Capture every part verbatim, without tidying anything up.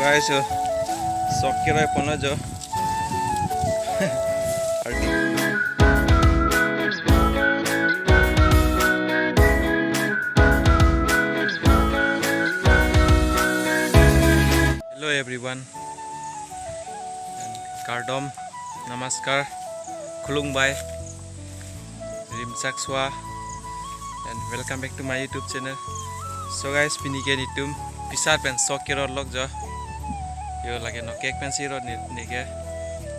Guys, so, sok keroi ponlo jo. Hardik. Hello everyone. Kardom, namaskar, khulumbai, rimchak swa, and welcome back to my YouTube channel. So guys, pini ke netum pisar pen sok kerot lok jo. Yo, lake nokek pensi rot ne, neke.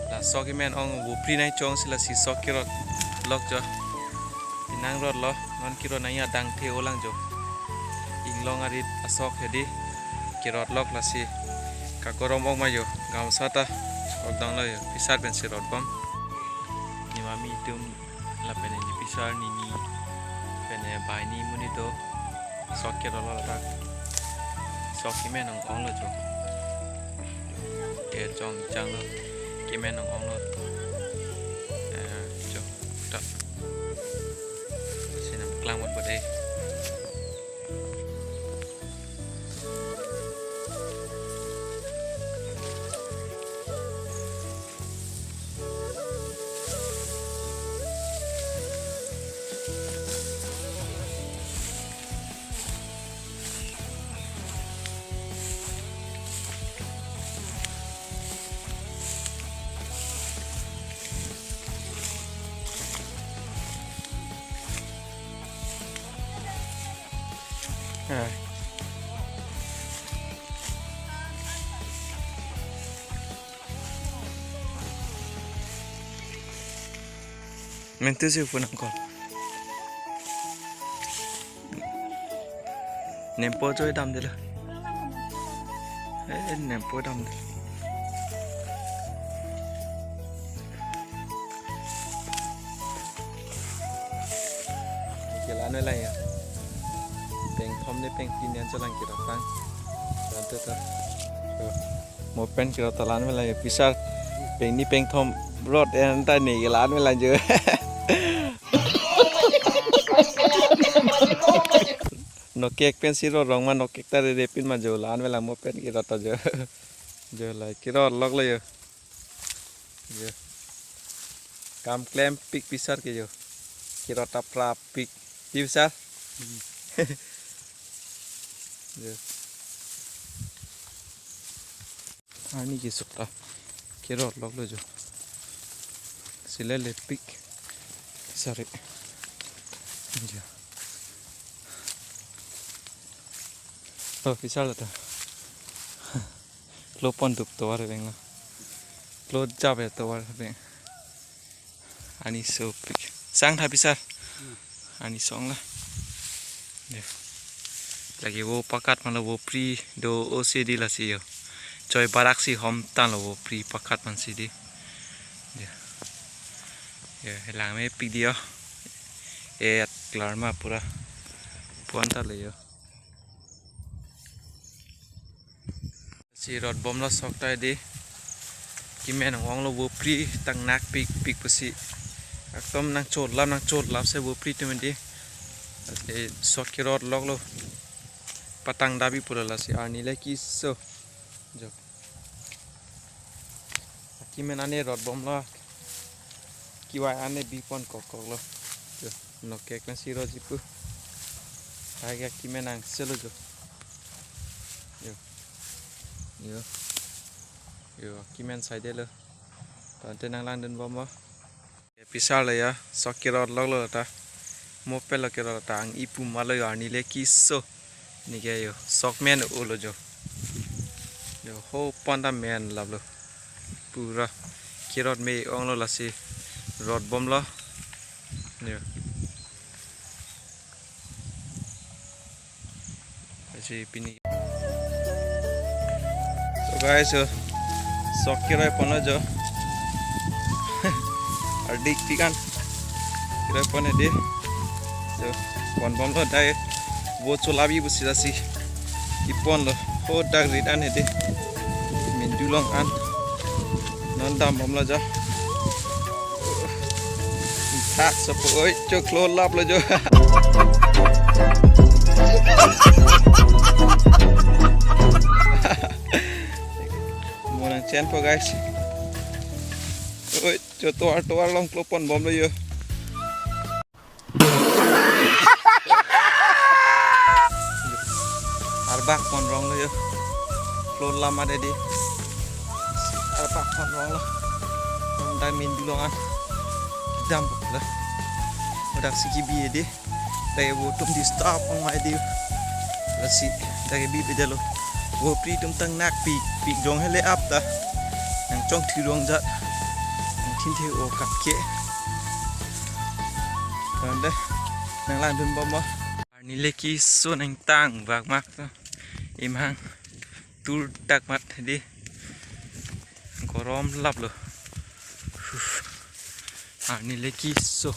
La sok kemen ong, bupri nai chongsi lasi sok kerot lok jo. Pinang rotlo, non kerot nai adang the olang jo. Inglong arit asok hedi kerot lok lasi. Kakorom ok ma jo, gamsa ta ok danglo jo, pisar pensi rot bom. Ni mami atum lapen nepisar nini, pen banghini amonit do. Sok kerot lok ladak. Sok kemen ong onglo jo. Ke chong changlo. Kemen ong onglo. Eh, jo. Ta. Sinam klang mot bote. Mentu si phone angkol. Nempo choi damdelo. Eh, nempo damdelo. Jalan wala ya. Pengthom ne pengpini an cholang kerot tang. Rante ta. Mo pen kerot ta la-an wala ya, pisar. Pengni pengthom rot en ta ne la-an wala jo. Nokek pensi rot rong ma, nokek ta rere pin ma jo, la-an wala mo pen kerot ta jo. Jo la kerot lok lo jo. Jo. Kam klempik pisar ke jo. Kerot ta prapik. Di pisar? Jo. Arni kesuk ta kerot lok lo jo. Sile lepik. Sorry. Jo. Oh, pisar lo ta. Klo pon dup tovar abeng lo. Klo jap ya tovar abeng. Arni sopik. Sang tha pisar. Arni song la. Deh. Lake vo pakat manlo, vo pri do-o si di lasi jo. Choi barak si hom tanglo, vo pri pakat man si di. Deh. Jo, helang mepik di jo. Et klar ma pura. Puan ta le jo. Si rot bomlo sok ta di. Kemen ong onglo, vo pri tang nakpikpik pusi. Ekdom nangchot lap, nangchot lap si vo pri atum di. Eh, sok kerot lok lo. Patang dabi pulo lasi arni le keso. Jo. Kemen ane rot bomlo. Kevai ane bi pon kokkok lo. Jo, nokek pensi rotji pu. Hai ke kemen angselo jo. Jo. Jo. Jo, kemen saidelo. Tangte nanglang dun bomlo. Pisar lo jo, sok kerot lok lo ta. Mo pen lo kerot ta, ang ipu malo jo, arni le keso. Neke jo, sok men olo jo. Jo, ho pon ta men lap lo. Pura kerot me onglo lasi rot bomlo. Jo. Lasi pini. So guys, so, sok keroi ponlo jo. Hardik pikan. Keroi pon hedi. So, pon bomlo dai. Vo cholabi pusi lasi. Keponlo. Ho dak rit an hedi. Mindu long an. Non dam bomlo jo. Thak sopo oi, choklo lap lo jo. Chen po guys. Oi, cho tovar tovar along klopon bomlo yo. Arbak pon ronglo yo. Klo lam ada di. Arbak pon ronglo. Honda min dulongan. Dam la. Udah sigi bi di. Dak vo atum disturb ong mai di. Lasi dak bi bedalo. Vo pri atum tang nak pik pik jong hele ap ta. Nangchongthu rong jat. Nangthinthe o kap ke. Tonde nanglang dun bom mo. Arni le keso nangtang bak mak to. Imhang tur tak mat di. Gorom laplo. Arni le keso.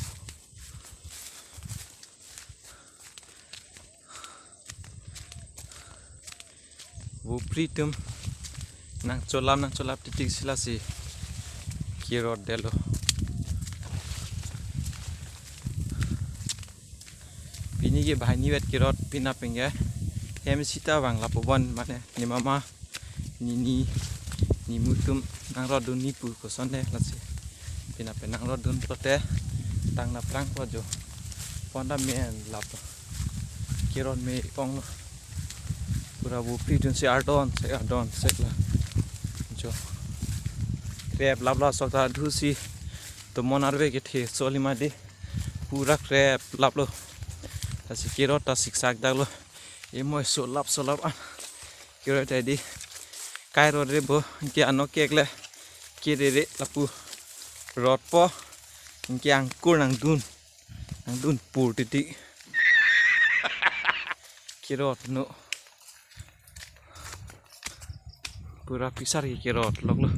Vo pri atum nangcholam nangcholap titik si lasi kerot detlo. Pini ke banghini vet kerot penap penke hem sita vang lapu bon mane ne mama nini nimu atum nangrot dun ni pu koson de lasi. Penap pen nangrot dun pulote tang nangprang po jo. Pon ta me lap. Kerot me ong lo. Pura vo pri atum si ardon sek ardon sek la. Jo. Krep lap la sok ta dhu si. Tomon arve kethe soli ma di. Pura krep laplo. Lasi kerot ta siksak daklo. Imoi solap solap an. Kerot ta di. Kai rot re bo. Ke ano kek le. Ke re re lapu. Rot po. Ke angkur nangdun. Nangdun pur titik. Kerot no. Pura pisar ke kerot loklo.